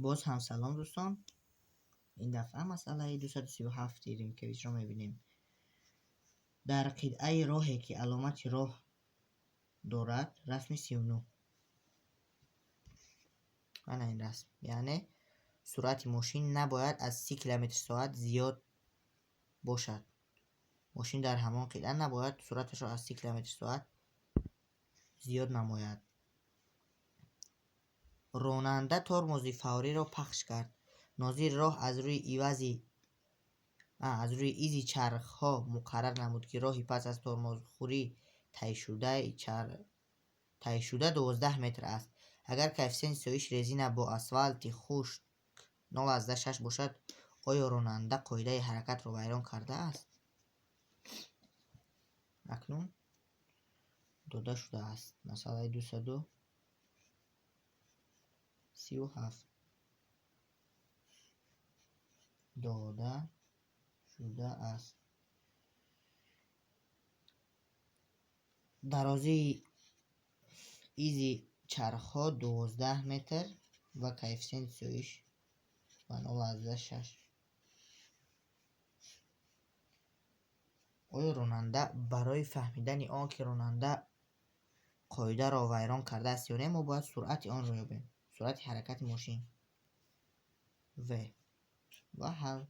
Боз ҳам салом, дӯстон. Ин дафъа масъалаи 237 Римкевичро мебинем. Дар қитъаи роҳе, ки аломати роҳ дорад, расми 39. Ана ин расм. Яъне суръати мошин набояд аз 30 км/соат зиёд бошад. Мошин дар ҳамон қитъа набояд суръаташро аз 30 км/соат зиёд намояд. Ронанда тормози фавриро пахш кард. Нозири роҳ аз рӯи ивази аз рӯи изи чархҳо муқаррар намуд, ки роҳи пас аз тормозхӯрӣ тай шуда 12 метр аст. Агар коэффисиенти соиши резина бо асфалти хушк 0,6 бошад, оё ронанда қоидаи ҳаракатро вайрон кардааст? Акнун дода шудааст масъалаи 237 дода шудааст. Дарозии изи чархҳо 12 метр ва коэффисиенти соиш ба 0,6. Оё ронанда барои фаҳмидани он, ки ронанда қоидаро вайрон кардааст ё не, мо бояд суръати онро ёбем. Суръати ҳаракати мошин В ва ҳал.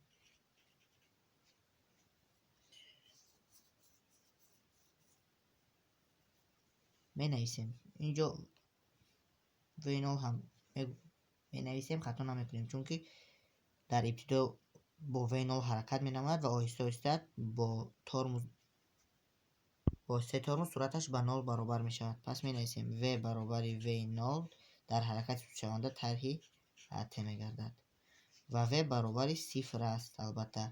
Менависем. Инҷо В0 ҳам менависем, хато намекунем, чунки дар ибтидо бо В0 ҳаракат менамояд ва оҳиста-оҳиста бо тормоз бо воситаи тормоз суръаташ ба нол баробар мешавад. Пас менависем В баробари В0 дар ҳаракати сустшаванда тарҳи АТ мегардад ва В баробари сифр аст, албатта.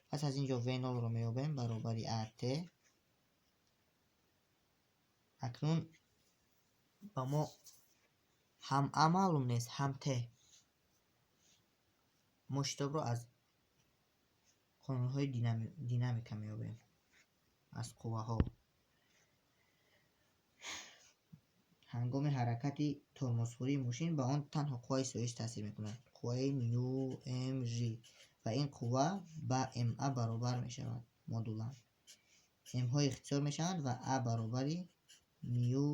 Пас аз ин ҷо В0-ро меёбем баробари АТ. Акнун ба мо ҳам А маълум нест, ҳам Т. Мо шитобро аз қонунҳои динамика меёбем, аз қувваҳо. Ҳангоми ҳаракати тормозхӯрии мошин ба он танҳо қувваи соиш таъсир мекунад, қувваи мю м ж, ва ин қувва ба ма баробар мешавад модулан. Мҳо ихтисор мешаванд ва а баробари мю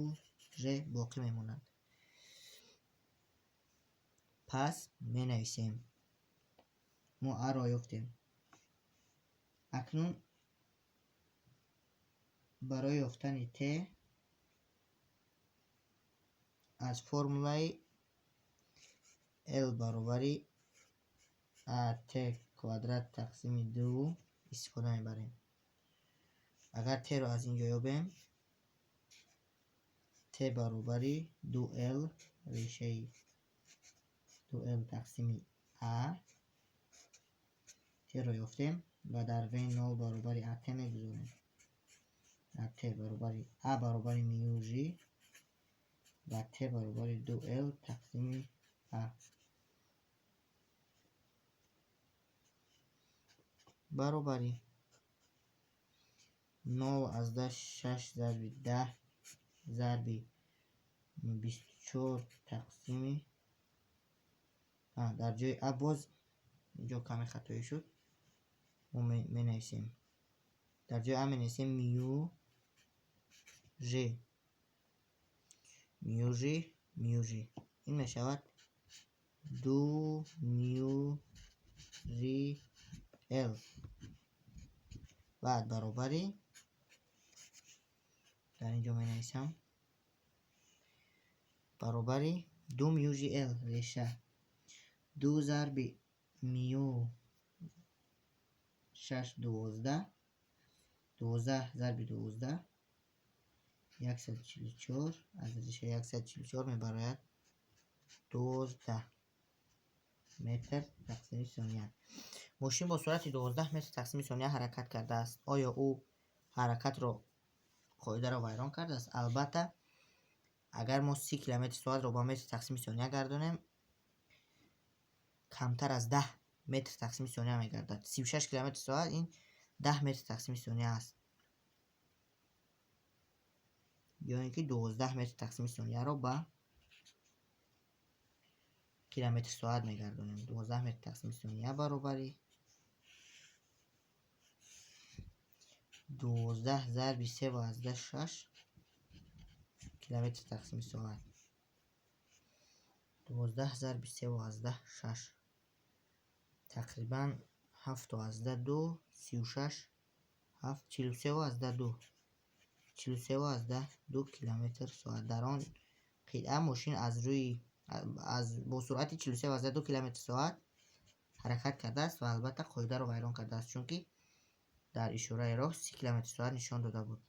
ж боқӣ мемонад. Пас менависем. Мо а-ро ёфтем. Акнун барои ёфтани т аз формулаи L баробари ат квадрат тақсими ду истифода мебарем. Агар т-ро аз ин ҷо ёбем, т баробари 2L решаи 2L тақсими а, т-ро ёфтем ва дар В0 баробари ат мегузорем. Ат баробари а баробари мю ж ва т баробари 2L тақсими а баробари 0,6 зарби 10 зарби 24 тақсими дар ҷои а боз инҷо каме хатоӣ шуд. Мо менависем, дар ҷои а менависем мю ж, мю ж, мю ж. Ин мешавад ду мю ж л. Баъд баробари дар инҷо менависам баробари ду мю ж л реша ду зарби мю шаш 12, 12 зарби 12 144, аз реша 144 мебарояд 12 метр тақсими сония. Мошин бо суръати 12 метр тақсими сония ҳаракат кардааст. Оё ӯ ҳаракатро қоидаро вайрон кардааст? Албатта, агар мо 30 километр соатро ба метр тақсими сония гардонем, камтар аз 10 метр тақсими сония мегардад. 36 километр соат ин 10 метр тақсими сония аст. Ё ин ки 12 метр тақсими сонияро ба Километр соат мегардонем. 12 метр тақсими сония баробари 12 зарби 3,6 километр тақсими соат. 12 зарби 3,6 тақрибан 7,2, 36, 7, 43,2, 43,2 километр соат. Дар он қитъа мошин аз рӯи аз бо суръати 43,2 километр соат ҳаракат кардааст ва албатта қоидаро вайрон кардааст, чунки дар ишораи роҳ 30 километр соат нишон дода буд.